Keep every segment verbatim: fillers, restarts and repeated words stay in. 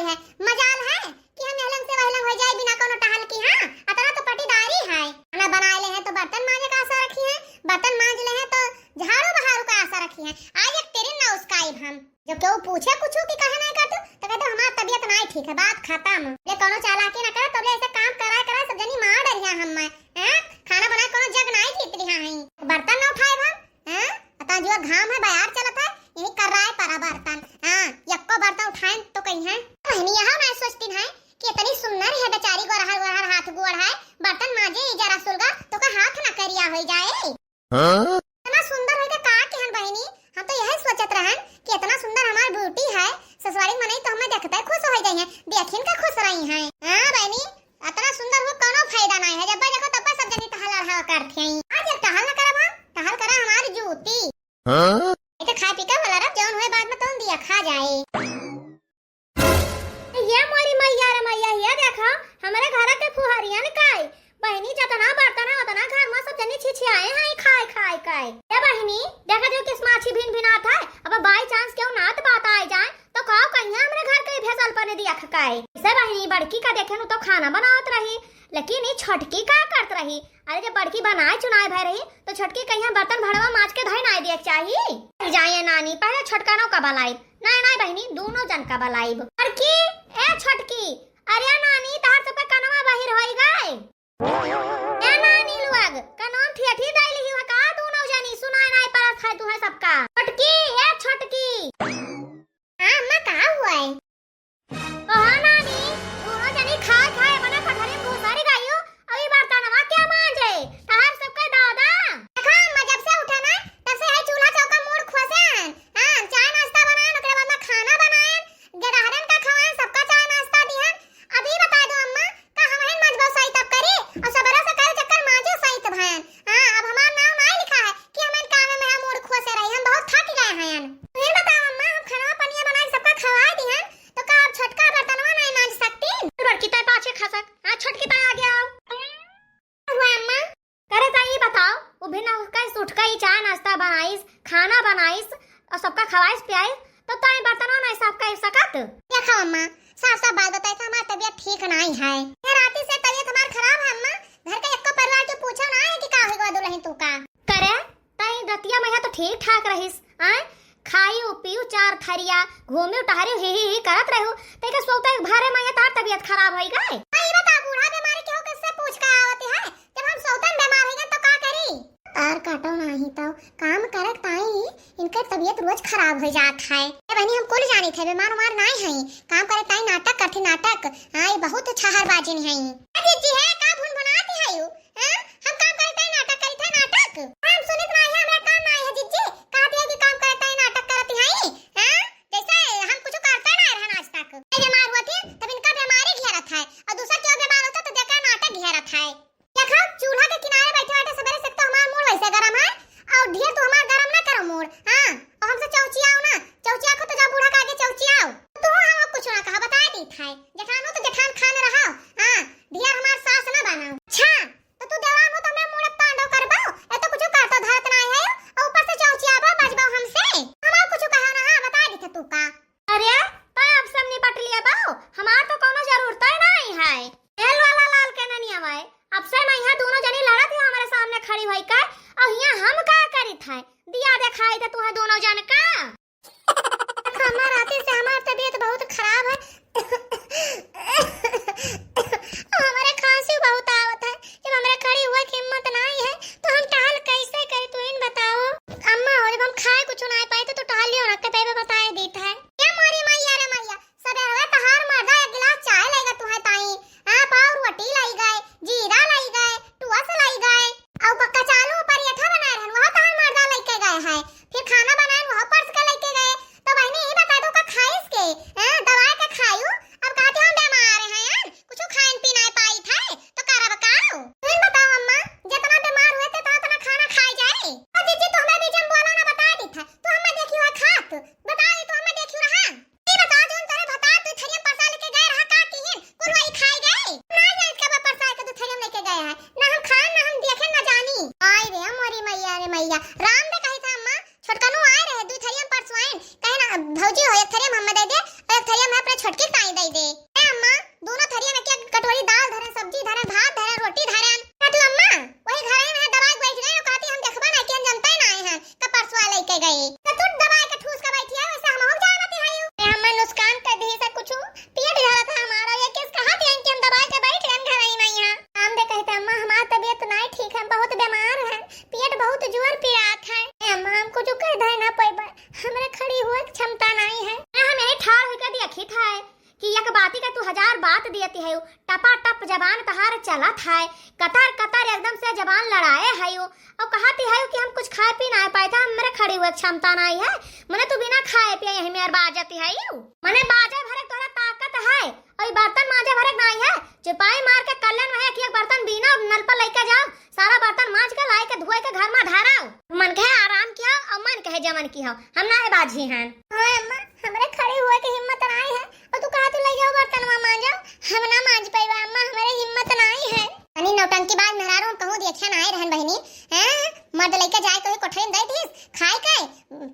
है। मजाल है कि हम एहलंग से वहलंग होइ जाए बिना कौनो टहल की। हाँ, अतना तो पटीदारी है। खाना बनाए ले हैं तो बर्तन मांजे का आशा रखी है, बर्तन मांज ले हैं तो झाड़ू बहारू का आशा रखी है। आज एक तेरी ना उसका आइब हम। जो केहू पूछे कुछ कि काहे नाहीं करत, तो कहते हमार तबियत नाहीं ठीक है, बात खत्म। ले कौनो चालाकी ना करे, तबले ऐसे काम कराए कराए सब जनी मार डरिया हम मैं। हैं? खाना बनाए कौनो जग नाहीं जीत रहा है। बर्तन ना उठाए हम, हैं? अतन जुआ घाम है, बयार चलत है, यही कर रहा है परा बर्तन। हाँ, यक्को बर्तन उठाए तो कहीं है। बहनी यहाँ नाहीं सोचती है कि इतनी सुंदर है बेचारी, गोरहर गोरहर हाथ गोड़ है, बर्तन मांजे ही जरा सुलगा तो का हाथ ना करिया हो जाए। हाँ? इतना सुंदर होइके का केहन बहिनी, हम तो यही सोचत रहन कि इतना सुंदर हमार ब्यूटी है, ससुरारी मनई तो हमें देखते खुश हो जाइए, देखिन का खुश रही हैं। हाँ बहिनी, इतना सुंदर हो कोनो फायदा नहीं है, जब देखो तब सब जनी टहल अढ़ाव करते हैं। आज एक टहल न करब हम, टहल करा हमारी जूती। हाँ? इते खा पी के वाला रब जौन हुए बाद में तौन दिया खा जाए। ये मोरी मैया रे मैया, ये देखा, हमरे घर के फुहरियन काई। बहिनी, जतना बर्तन है, उतना घर में सब जनी छिछियाए हैं, खाए, खाए, खाए। ये बहिनी, देखा जो किस माछी भिन भिनात है। अब by chance केहू नात बात आए जाए, तो काव कहिया हमरे घर के भेसल पने दिया खकाए। इसे बहिनी, बड़की का देखे नु तो खाना बनावत रही, लेकिन ये छोटकी का करत रही? अरे, जब बड़की बनाए चुनाए भय रही, तो छोटकी कहिया बर्तन भड़वा माज के धई नाई दिए के चाही। जाइए नानी, पहले छोटका नौ का बलाई। नाई, नाई बहिनी, दोनों जन का बलाइब। बड़की, ए छोटकी, अरे नानी, तहार सबका कनवा बहिर होई गए। ए नानी लोग, कनवा में ठेठी डाली हुआ का दोनों जनी, सुनाई नाई परत है तुम्हें सबका। छोटकी, ए छोटकी। हाँ अम्मा, का हुआ है? कहा नानी, दोनों जनी खाए खाए अपना कटोरी में घुसारी गई हो, अभी बर्तनवा क्या मांजे? तहार सबका दादा। देखा अम्मा, जब से उठा ना, तब से यही चूल्हा चौका मूड़ खोसे हैं। हाँ, चाय नाश्ता बनाएन, ओकरे बाद में खाना बनाएन, गदहरन का खवाएन, सबका चाय नाश्ता दिहन। अभी बता दो अम्मा, का हमहन मजबो सही तब करी, और सबेरे से करे चक्कर मांजे सही तब हैं। हाँ, अब हमार नाम नाई लिखा है कि हमन काम में हम मूड़ खोसे रही, हम बहुत थक गए हैं। फिर बताओ अम्मा, हम खाना पनिया बनाए सबका खवाए दिहन, तो का अब छोटका बर्तनवा नाई मांज सकती? बड़की ताई पाछे खसक, हाँ, छोटकी ताई आगे आओ। हुआ अम्मा? करे ताई, ई बताओ, वो बिना उसका उठ के ई चाय नाश्ता बनाइस, खाना बनाइस और सबका खवाइस पियाइस, तो ताई बर्तनवा नाई साफ कर सकत? देखो अम्मा, साफ साफ बात बताई तो हमार तबियत ठीक नाई है। ये राती से तबियत हमार खराब है अम्मा, घर के एको परिवार के पूछो ना है कि का हो गवा दुल्हन तू का। करे ताई रतिया मैया तो ठीक ठाक रहिस, आय? खाई उ पीऊ चार थरिया, घूमी टहरी ही ही ही करत रहू, तेके सोते एक भरे मैया तार तबियत खराब होई गए। आई बता बूढ़ा बीमारी के हो किससे पूछ के आवत है? जब हम सोतन बीमार होई गए तो का करी? तार काटो नाही तो काम करत ताई इनकर तबियत रोज खराब हो जात है। ए बहनी हम कुल जानी थे बीमार उमार नाई है, काम करत ताई नाटक करती नाटक। हाँ ये बहुत छहरबाजिन है। ए जिज्जी है का भुनभुनाती है यू? हैं? हम काम करत है नाटक करत है नाटक। हम सुनित नाई है हमरा काम नाई है जिज्जी, कहती है कि काम करत है नाटक करत है। हैं? जैसे हम कुछ करते ना रहन आज तक। ये बीमार हुआ थी तब इनका बीमारी घेरत है और दूसरा क्यों बीमार होता तो देखा नाटक घेरत है। देखा, चूल्हा के किनारे बैठे बैठे सबेरे से तो हमार मूड़ वैसे गरम है, और ढेर तू हमार गरम ना करो मूड़, हाँ, और हमसे चौचियाओ ना, चौचिया को तो जाओ बूढ़ा के आगे चौचियाओ। तू हम कुछ ना कहा, बता दी था, जेठान हो तो जेठान खान रहो, हाँ, ढेर हमार सास ना बनाओ। अच्छा, तो तू देवान हो तो हमें मूड़ तांडव करबो, ए तो कुछ कर तो धरत ना है, और ऊपर से चौचियाबो बजबो हमसे, हमार कुछ कहो ना, हाँ, बता दी था तू का। अरे, तै अब से हम निपट लिया बाऊ, हमार तो कोनो जरूरत ही नहीं है। तेल वाला लाल के नहीं आवे, अब से मैं यहाँ दोनों जनी लड़त है हमारे सामने खड़ी होई के, और यहाँ हम का करित है? दिया दिखाई दे तुम्हें दोनों जन का। हमार राती से हमार तबीयत बहुत खराब है। हमारे खांसी बहुत आवत है, जब हमारे खड़ी हुए की हिम्मत नहीं है, तो हम टहल कैसे करी, तू ही बताओ। अम्मा हो, जब हम खाए कुछ नहीं पाए, तो तू टहलियो ना, के पहले बताए दीत है। ए मोरी मैया रे मैया, सबेरवे तहार मर्दा एक गिलास चाय लइगा तुहे ताई, हाँ, पाव रोटी लइगा, जीरा लइगा, टुअस लइगा, अउ ब-, कचालू परेठा बनाए रहन, वह तहार मर्दा लइके गए है, फिर खाना बनाए, वह परस के लइके गए। तो बहनी, ई बता दो का खाइस के, हाँ, दवाई के खायू, अब कहते हम बीमार हैं यार, कुछ खाइन पी नहीं पाई थे, तो करब का? तुम बताओ अम्मा, जितना बीमार हुए थे, उतना, उतना खाना खाए जाए। और जीजी, तू हमें बीच में बोला ना, बता दी था, तू हमें देखी हुआ खात, बता दी, तू हमें देखी रहा। ई बताओ, जोन तोरे भतार दू थरिया परसा लेके गए रहा, का किहिन? कुल वही खाए गए? ना जानित कब परसा के दू थरिया लेके गए हैं। ना हम खान, ना हम देखे, ना जानी। आई रे मोरी मैया रे मैया। राम दे कही था अम्मा, छोटकनू आए रहे, दू थरिया परसवाइन। कहे ना, भौजी हो, एक थरिया हमें दे दे, और एक थरिया मैं अपने छोटकी ताई दे दे। बात दियती है, टपा टप जबान तहार चलत है, कतर कतर एकदम से जबान लड़ाए है। और कहती है कि हम कुछ खाए पी ना पाए था, हमरे खड़ी हुए क्षमता नहीं है। मने तू बिना खाए पिए यही में बाजती है। मने बाजे भरे तोहरा ताकत है, और ई बर्तन माजे भरे के नाई है, चुपाई मार के कल्लन में एक एक बर्तन बीना, नल पर लइके जाओ, सारा बर्तन माज के लाई के धोए के घर में धराओ। मन कहे आराम किया और मन कहे जवन किया, हम ना है बाजी हैं। हाँ अम्मा, हमरे खड़ी हुए के हिम्मत नाई है, और तू कहा तू ले जाओ बर्तन वहाँ माजो, हम ना माज पाइबा अम्मा, हमरे हिम्मत नाई है। तनी नौटंकी बाज मेहरारू हम कहूँ देखे नाई रहन बहिनी, हैं? मर्द लइके जाए तो ही कोठरी में दे दीस, खाए के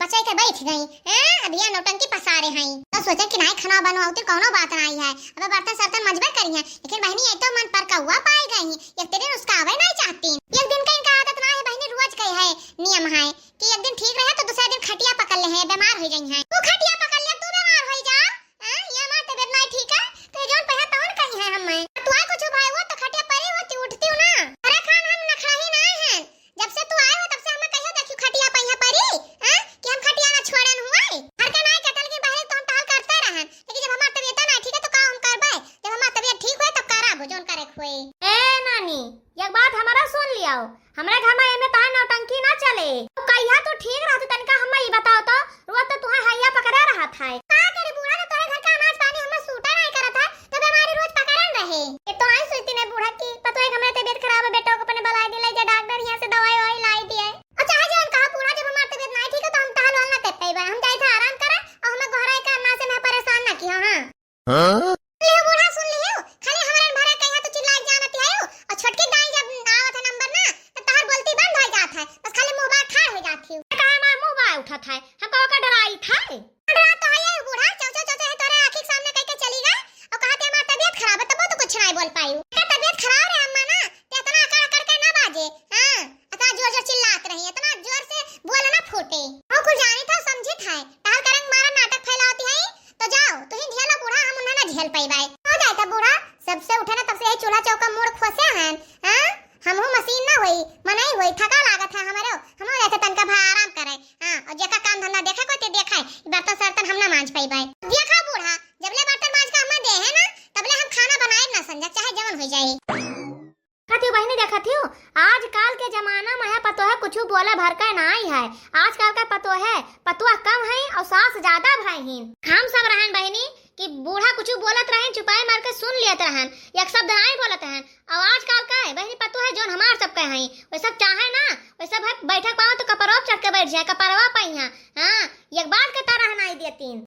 पचाई के बैठ गई। हैं? अब ये नौटंकी पसारे हैं। तो सोचे कि नाई खाना बनवाउती कौनो बात नाई है। अब बर्तन सर्तन मजबे करी है। लेकिन बहिनी ये तो मन पर कौआ पाए गई हैं। एक तेरे उसका आवे नहीं चाहती। एक दिन का इनका आदत ना है बहिनी, रोज का है नियम है कि एक दिन ठीक रहे तो दूसरा दिन खटिया पकड़ ले है, बीमार हो जाई है। तू खटिया पकड़ ले, तू बीमार हो जा। हैं? ये हमार तबीयत नहीं ठीक है। तो ये जौन पहला तौन कही है हम मैं। तू आ कुछ भाई वो तो खटिया परी होती उठती हूँ ना। अरे खान हम नखराही ना है। जब से तू आए हो तब से हमें कहियो देखियो खटिया पहिया परी, हैं? कि हम खटिया ना छोड़न हुए। घर के नाई कटल के बहरे तो हम टहल करते रहन, लेकिन जब हमार तबीयत ना ठीक है तो का हम करबे? जब हमार तबीयत ठीक हुए तो करब जोन करे के हुए। ए नानी, एक बात हमारा सुन लियाओ, हमरे घर में एमे तहार नौटंकी ना चले। तो कहिया तू ठीक रहत तनिका हमें ई बताओ तो, रोज तो तुहां हैया पकड़े रहत है। का करे बूढ़ा, तो तोरे घर का अनाज पानी हमें सूटा नहीं करत है, तो बीमारी रोज पकड़न रहे। ये तो आई सुनती नहीं बूढ़ा की, पतोह के हमरे तबीयत खराब है, बेटा को अपने बुलाई दिलाई जा डॉक्टर, यहाँ से दवाई ववाई लाई दिए। और चाहे जौन कहा बूढ़ा, जब हमार तबीयत नहीं ठीक है तो हम टहल वहल ना कर पाइबे, हम जाई था आराम करे और हमें गोहराई का अन्ना से मैं परेशान ना किया। हाँ। हाँ? ले बूढ़ा सुन लियो, खाली हमरे भरा कहिया तो चिल्ला के जानत आयो, और छोटकी दाई जब आवत है नंबर ना, तो तहार बोलती बंद हो जात है, बस खाली मुंह बाय ठाड़ हो जात है। कहा हमार मुंह बाय उठत है, हम कहो का डराई था? डरा तो है ये बूढ़ा, चौचा चौचा है तोरे आँखी के सामने कह के चली गए और कहते हमार तबीयत खराब है, तब तो कुछ नहीं बोल पाई। का तबीयत खराब रहे अम्मा ना, तो इतना अकड़ अकड़ के ना बाजे। हाँ, इतना जोर जोर चिल्लात रही, इतना जोर से बोल ना फूटे। वो कुछ जानी था समझी था, टहल करंग मारा नाटक फैलावती है, तो जाओ तुही झेलो बूढ़ा, हम उन्हें ना झेल पाई बाई। हो जाए था बूढ़ा, सबसे उठे ना तब से यही चूल्हा चौका मूड़ खोसे हैं। हाँ, हमहू मशीन ना होई, मनई होई, थका लागत है हमरो, हमहू जैसे तनका भा आराम करे। हाँ, और जेका काम धंधा देखे को ते देखाए, ई बर्तन सर्तन हम ना मांज पाई बाई। देखा बूढ़ा, जबले बर्तन मांज के हमें दे है ना, तबले हम खाना बनाए ना संझा, चाहे जवन हो जाए। देखत हो बहिनी, देखत हो, आजकल के जमाना में है पतोह कुछ बोले भर के नाई है। आजकल का पतोह है, पतोह कम है और सास ज्यादा भाई हैं। हम सब रहन बहिनी कि बूढ़ा कुछ बोलत रहन, चुपाई मार के सुन लेत रहन, एक शब्द नाई बोलत रहन। और आजकल का है बहिनी पतोह है, जौन हमार सब के हैं, वे सब चाहे ना, वे सब है बैठक पाओ तो कपरवा पे चढ़ के बैठ जाए, कपरवा पे यहाँ। हाँ, एक बात के तरह नाई देतीन।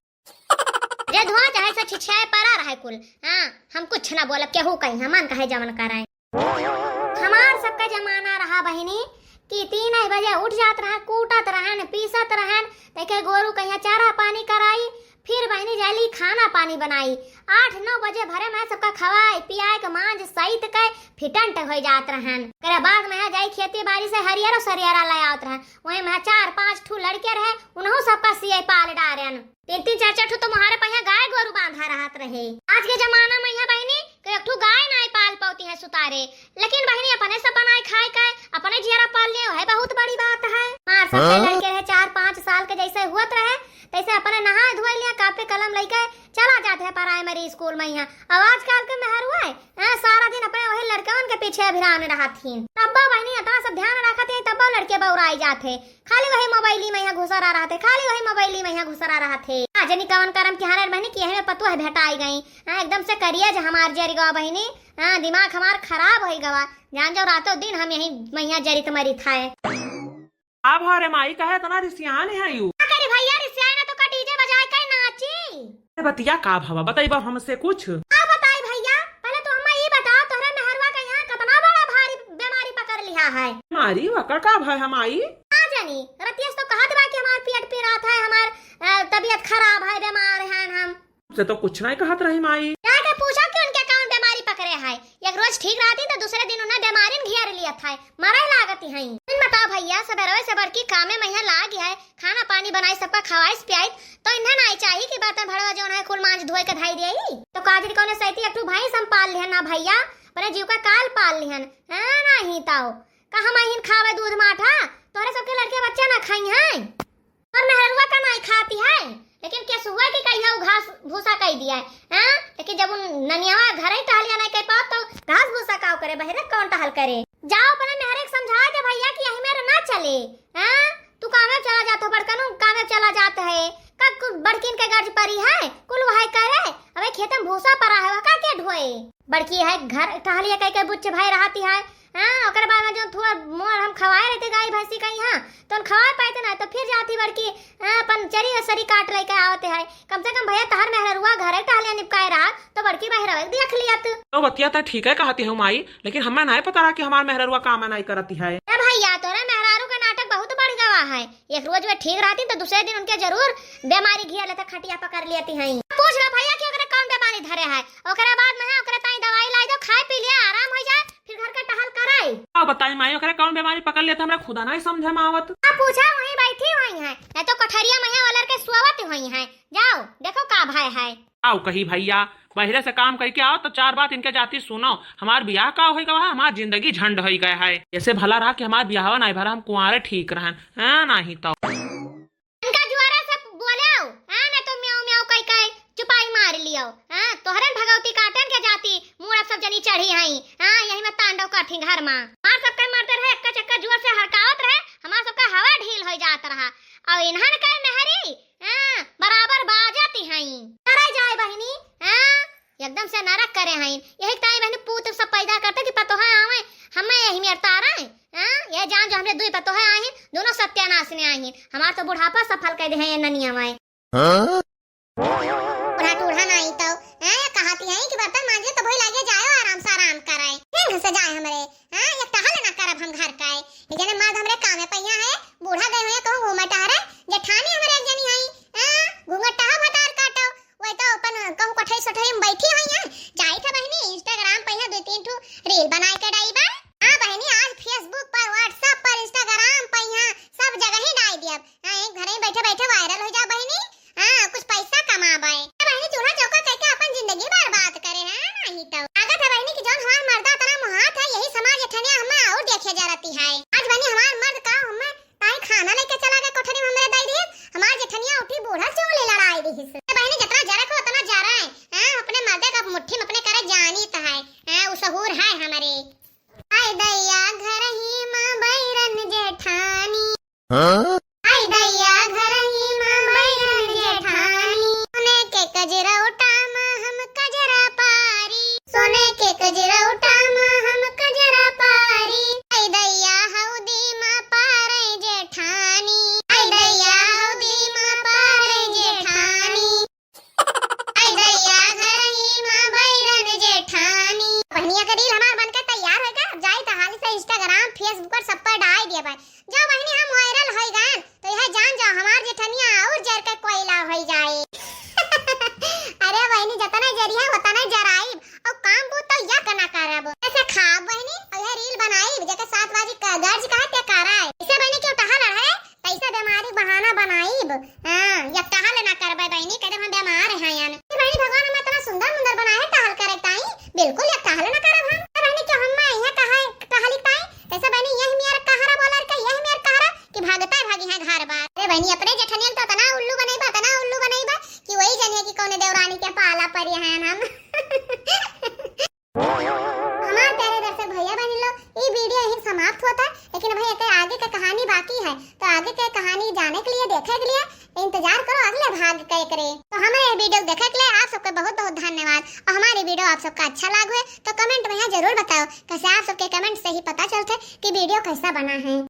रे धुआं चाहे से छिछियाए पड़ा रहे कुल। हाँ, हम कुछ ना बोलब, केहू कहीं हमन कहे जवन कराए। हमार सबका जमाना रहा बहिनी कि तीन बजे उठ जात रहन, कूटत रहन, पीसत रहन, देखे गोरू कहिया चारा पानी कराई, फिर बहिनी जाली खाना पानी बनाई। आठ नौ बजे भरे में सबका खवाए पियाए के मांज सहित के फिटंट हो जात रहन। करे बाद में जाई खेती बाड़ी से हरियर सरियरा ले आवत रहन। वहीं में चार पांच ठू लड़के रहे, उन्हों सबका सिए पाल डारेन। तीन तीन चार चार ठो तो मोहारे पहिया गाय गोरू बांधा रहत रहे। आज के जमाना में यहाँ बहिनी के एक ठो गाय नाई पाल पावती है सुतारे, लेकिन बहिनी अपने सब बनाए खाए के अपने जियरा पाल लिए, वह बहुत बड़ी बात है। हमार सब के हाँ? लड़के रहे चार पाँच साल के जैसे हुअत रहे, तैसे अपने नहाए धोए लिए, कापी कलम लेके चला जाते हैं प्राइमरी स्कूल में यहाँ। अब आजकल के मेहरुआ है, हाँ, सारा दिन अपने वही लड़कवन के पीछे अभिरान रहत ही। तब्बो बहिनी इतना सब ध्यान रखत ही, तब्बो लड़के बौराई जात है। खाली वही मोबाइली में यहाँ घुसरा रहत है, खाली वही मोबाइली में यहाँ घुसरा रहत है। आ जनी कवन करम किहारन बहिनी कि यही में पतोह भेटाई गई। हाँ, एकदम से करिया जे हमार जरि गवा बहिनी। हाँ, दिमाग हमार खराब होइ गवा। जान जाओ रातों दिन हम यही मैया जरित मरित है। का भा रे माई, काहे इतना रिसियान है यू? का करी भैया, रिसियाई ना तो का डीजे बजाए के नाची? अरे बतिया का भवा, बताई बा हमसे कुछ? का बताई भैया, पहले तू हमें ई बता, तोहरे मेहरुआ के यहाँ कितना बड़ा भारी बीमारी पकड़ लिहा है। बीमारी वकर का भा है माई? का जानी, रतिया से तो कहत बा कि हमार पेट पिरात है, हमार, अ, तबीयत खराब है, बीमार हैं हम। से तो कुछ नहीं कहत रही माई। जाके पूछो कि उनके कौन बीमारी पकड़े है। एक रोज ठीक रहती तो दूसरे दिन उन्हें बीमारी घेर लिया था, मरे लागती हैं। तुम बताओ भैया, सबेरवे से बड़की कामे में यहाँ लाग है, खाना पानी बनाई, सबका खवाइस पियाई, तो इन्हें नहीं चाहिए कि बर्तन भड़वा जौन है कुल मांज धोए के धाई दे। तो काजरी कौने सैती एक ठो भैंस हम पाल लिहन ना भैया, अपने जीव का काल पाल लिहन, हाँ नहीं ताओ। का हम आइन खावे दूध माठा, तोहरे सबके लड़के बच्चा ना खाई हैं। और मेहरुआ का नाई खाती है, लेकिन केसुआ की कहिया उ घास भूसा कई दिया है, हाँ? लेकिन जब उन ननियावा घरे टहलिया नाहीं कइ पावत, तो घास भूसा काव करे, बहिरे कौन टहल करे? जाव अपने मेहरे के समझाइ दे भइया कि यही मेरे ना चले। हाँ, तू कामे चला जात हो, बड़कनू कामे चला जात है, का कु-, बड़किन के गर्ज परी है, कुल वहै करे। अबे खेते में भूसा परा है, वह का के ढोए? बड़की है घर टहलिया कइ के बुच्चे भाई रहती है। हाँ, ओकरे बाद में जो थोड़ा मोर हम खवाए रहते गाय भैंसी कहीं, हाँ, तो उन खवाए पाते ना, तो फिर जाती बड़की, हाँ, अपन चरी और सरी काट लेके आवते है। कम से कम भइया तहर मेहररुआ घरे टहलिया निपकाए रहा, तो बड़की बहिरवा देख लिया तू। तो बतिया त ठीक है कहती हूँ माई, लेकिन हमें नाहीं पता रहा कि हमार मेहररुआ काम नाहीं करती है। ए भइया, तोरे मेहरारू का नाटक बहुत बढ़ गवा है। एक रोज वे ठीक रहती तो दूसरे दिन उनके जरूर बीमारी घेर लेते, खटिया पकड़ लेती हैं। पूछ लो भइया कि ओकरे कौन बीमारी धरे है, ओकरे बाद में है ओकरे ताई दवाई लाई दो, खाए पी लिया, आराम हो जाए, फिर घर का टहल कराई। का बताई माई, ओकरे कौन बीमारी पकड़ लेते, हमरा खुदा नाहीं समझे में आवत। अब पूछा, वहीं बैठी हुई हैं, नहीं तो कोठरिया में यहाँ वालर के सोवत हुई हैं। जाओ देखो का भय है। आओ कही भइया, बहिरे से काम कइके आओ तो चार बात इनके जाति सुनो। हमार बियाह का होइ गवा है, हमार जिंदगी झंड होइ गया है। ऐसे भला रहा कि हमार बियाहवा नाहीं भरा, हम कुंवारे ठीक रहन, हाँ, नाहीं तो। इनका जुआरा से बोले आओ, हाँ, ना तो म्याऊ म्याऊ कइ कइ चुपाई मार लियो, हाँ, तोहरन भगवती काटन के जाति मूड़ अब सब जनी चढ़ी हई, हाँ, यही में तांडव करती घर में। हमार सबके मर्द रहे, एक्का चक्का जुआर से हड़कावत रहे, हमार सबका हवा ढील होइ जात रहा, और इन्हन के मेहरी हाँ, बराबर बाजत हई। अरे जाए बहिनी, हाँ, एकदम से नरक करे हई। यही ताई बहिनी पूत सब पैदा करते कि पतोहे आवे, हमें यही में अरता रहे। हाँ, ये जान जो हमरे दुई पतोहे आए हैं, दोनों सत्यानाश में आए हैं। हमार तो बुढ़ापा सफल कर दे हैं ये ननिया माए। हाँ? बूढ़ा टूढ़ा नाहीं तो, हाँ, ये कहती हैं कि बर्तन मांजे तो वही लागे जाए आराम से आराम कराए। हिंग से जाए हमरे। हाँ, एक टहल ना करब हम घर का है। एक जने मर्द हमरे काम में पहिया है, बूढ़ा गए हुए कहूँ घूमे टहरे, जेठानी हमरे एक जनी आई, हाँ, घूंघट टहा भतार काटो, वही तो अपन कहूँ कोठरी सोठरी में बैठी हुई है। जाई था बहिनी, Instagram पहिया दो तीन ठो reel बनाए के डाई बा। हाँ बहिनी, आज Facebook पर, WhatsApp पर, Instagram पहिया सब जगह ही डाई दियब। हाँ, एक घर ही बैठे बैठे viral हो जाओ बहिनी। हाँ, कुछ पैसा कमाबे। ए बहिनी, चूल्हा चौका कइके अपन जिंदगी बर्बाद करे हैं, नाहीं तो। लागत है बहिनी कि जौन हमार मर्दा इतना मोहात है, यही समाज एठनिया हमें और देखे जरती है। आज बहिनी हमार मर्द का हमें ताई खाना लेके चला गए कोठरी में हमरे दई दिहिस, हमार जेठनिया उठी बूढ़ा चूल्हे लड़ाई दिहिस। ए बहिनी, जितना जरक हो उतना जरा है, हाँ, अपने मर्दे का मुट्ठी में अपने करे जानी तो है, हाँ, उ सहूर है हमरे। आई दैया घरही में बैरन जेठानी। हाँ? आई दैया घरही में बैरन जेठानी। सोने के कजरौटा में हम कजरा पारी। सोने के कजरौटा में हम कजरा पारी। आई दैया हौदी में पारे जेठानी। आई दैया हौदी में पारे जेठानी। आई दैया घरही में बैरन जेठानी। बहनिया के reel हमार बनके तैयार होइगा, अब जाई त हाली से Instagram, Facebook और सब पर डाल दिया भाई। जो बहनी हम viral होई गए, तो यह जान जाओ हमार जेठनिया और जर के कोयला होई जाए। अरे बहनी, जतना जरिया उतना जराइब, और काम बूत तो यक ना करब। ऐसे खाब बहनी, और यह reel बनाइब, जेके सात बाजी का गर्ज कहा ते कराए। इसे बहनी क्यों टहल है? कैसे बीमारी बहाना बनाइब? हाँ, या टहल ना करबे बहिनी, कह दे हम बीमार हैं यान। ए बहिनी, भगवान हमें इतना सुंदर मुंदर बनाए है टहल करे ताई, बिल्कुल या टहल ना करब हम। ए बहिनी, क्यों हम मैं यहाँ कहा टहली ताई? कैसे बहिनी, यही मेर कहरा बोला के, यही मेर कहरा कि भागता है भागी है घर बार। अरे बहिनी, अपने जेठनियन तो इतना उल्लू बनइबा, इतना उल्लू बनइबा कि वही जनिए कि कौन देवरानी के पाला पड़ी हैं हम। हमार प्यारे दर्शक भैया बहनी लोग, ई video यहीं समाप्त होता है, लेकिन भाई एकर आगे के कहानी बाकी है, तो आगे के कहानी जाने के लिए, देखे के लिए इंतजार करो अगले भाग के एकरे। तो हमारे ये video देखे के लिए आप सबके बहुत बहुत धन्यवाद, और हमारी video आप सबका अच्छा लाग हुए तो comment में यहाँ जरूर बताओ, कैसे आप सबके comment से ही पता चलते कि video कैसा बना है।